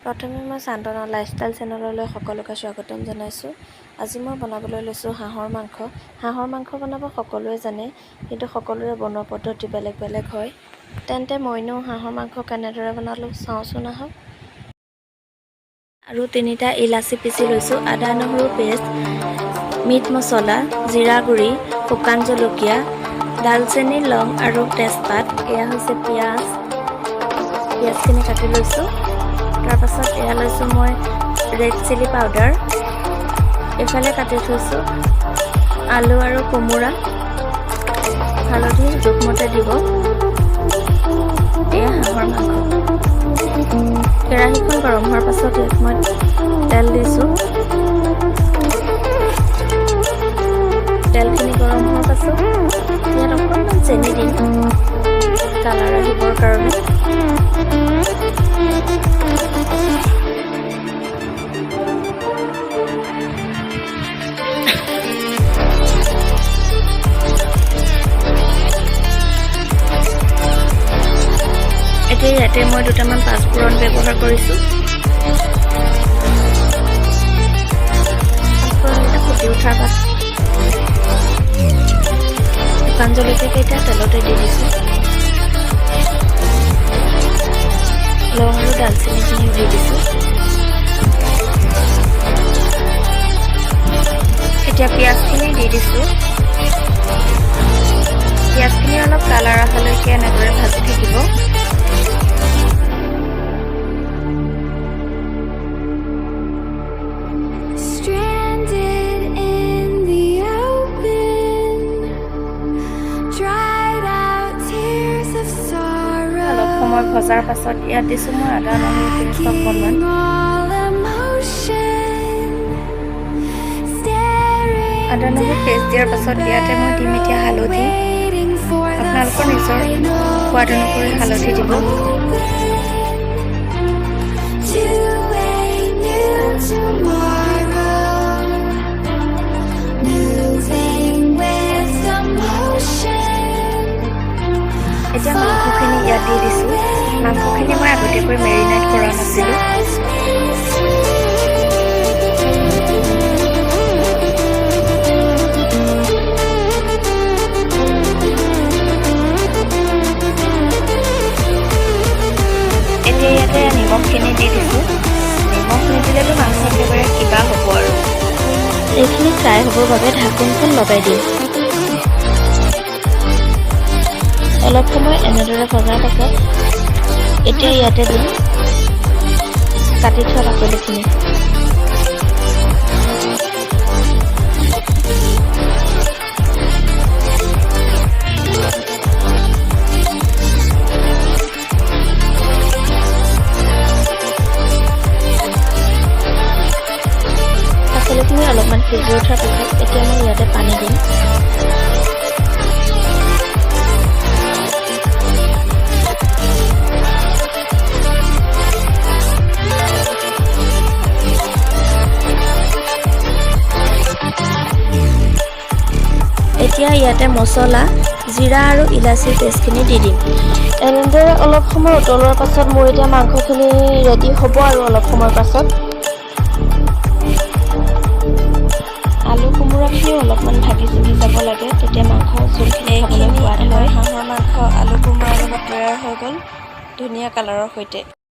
প্ৰথমে মই সান্তনা লাইফষ্টাইল চেনেললৈ সকলোকে স্বাগতম জনাইছোঁ। আজি মই বনাবলৈ লৈছোঁ হাঁহৰ মাংস। হাঁহৰ মাংস বনাব সকলোৱে জানে, কিন্তু সকলোৰে বনোৱা পদ্ধতি বেলেগ বেলেগ হয়। তেন্তে মইনো হাঁহৰ মাংস কেনেদৰে বনালোঁ, চাওঁচোন আহক। আৰু তিনিটা ইলাচি পিচি লৈছোঁ, আদা নহৰু পেষ্ট, মিট মছলা, জিৰা গুড়ি, শুকান জলকীয়া, ডালচেনি, লং আৰু তেজপাত। এয়া হৈছে পিঁয়াজ। পিঁয়াজখিনি কাটি লৈছোঁ। তাৰপাছত এয়া লৈছোঁ মই ৰেড চিলি পাউডাৰ। এইফালে কাটি থৈছোঁ আলু আৰু কোমোৰা। হালধি জোখমতে দিব। এয়া হাঁহৰ মাংস। কেৰাহীখন গৰম হোৱাৰ পাছত ইয়াত মই তেল দিছোঁ। তেলখিনি গৰম হোৱাৰ পাছত ইয়াত অকণমান চেনি দিম কালাৰ আহিবৰ কাৰণে। এতিয়া ইয়াতে মই দুটামান পাঁচফোৰণ ব্যৱহাৰ কৰিছোঁ। পাঁচফোৰণকেইটা ফুটি উঠাৰ পাছত শুকান জলকীয়াকেইটা তেলতে দি দিছোঁ। লং আৰু ডালচেনিখিনিও দি দিছোঁ। এতিয়া পিঁয়াজখিনি দি দিছোঁ। পিঁয়াজখিনি অলপ কালাৰ অহালৈকে এনেদৰে ভাজি থাকিব। Stranded in the open, dried out tears of sorrow. অলপ সময় ভজাৰ পাছত ইয়াত দিছোঁ মই আদা নহৰু পেষ্ট অকণমান। Lacking all emotion, staring আদা নহৰু পেষ্ট দিয়াৰ পাছত ইয়াতে মই দিম এতিয়া হালধি। waiting for the আপোনালোকৰ নিজৰ সোৱাদ অনুসৰি হালধি দিব। to a new tomorrow, moving with the motion. এতিয়া মাংসখিনি ইয়াত দি দিছোঁ। মাংসখিনি মই আগতীয়াকৈ মেৰিনেট কৰা নাছিলোঁ। Sets me free. এতিয়া ইয়াতে নিমখখিনি দি দিছোঁ। নিমখ নিদিলেতো মাংস একেবাৰে কিবা হ'ব আৰু। এইখিনি ফ্ৰাই হ'বৰ বাবে ঢাকোনখন লগাই দিম। অলপ সময় এনেদৰে ভজাৰ পাছত এতিয়া ইয়াতে দিম কাটি থোৱা পাচলিখিনি। পাচলিখিনি অলপমান সিজি উঠাৰ পিছত এতিয়া মই ইয়াতে পানী দিম। এতিয়া ইয়াতে মছলা, জিৰা আৰু ইলাচিৰ পেষ্টখিনি দি দিম। এনেদৰে অলপ সময় উতলোৱাৰ পাছত মোৰ এতিয়া মাংসখিনি ৰেডি হ'ব আৰু অলপ সময়ৰ পাছত। আলু কোমোৰাখিনিও অলপমান ভাগি চিগি যাব লাগে, তেতিয়া মাংস জোলখিনি খাবলৈ সোৱাদ হয়। হাঁহৰ মাংস আলু কোমোৰাৰ লগত তৈয়াৰ হৈ গ'ল ধুনীয়া কালাৰৰ সৈতে।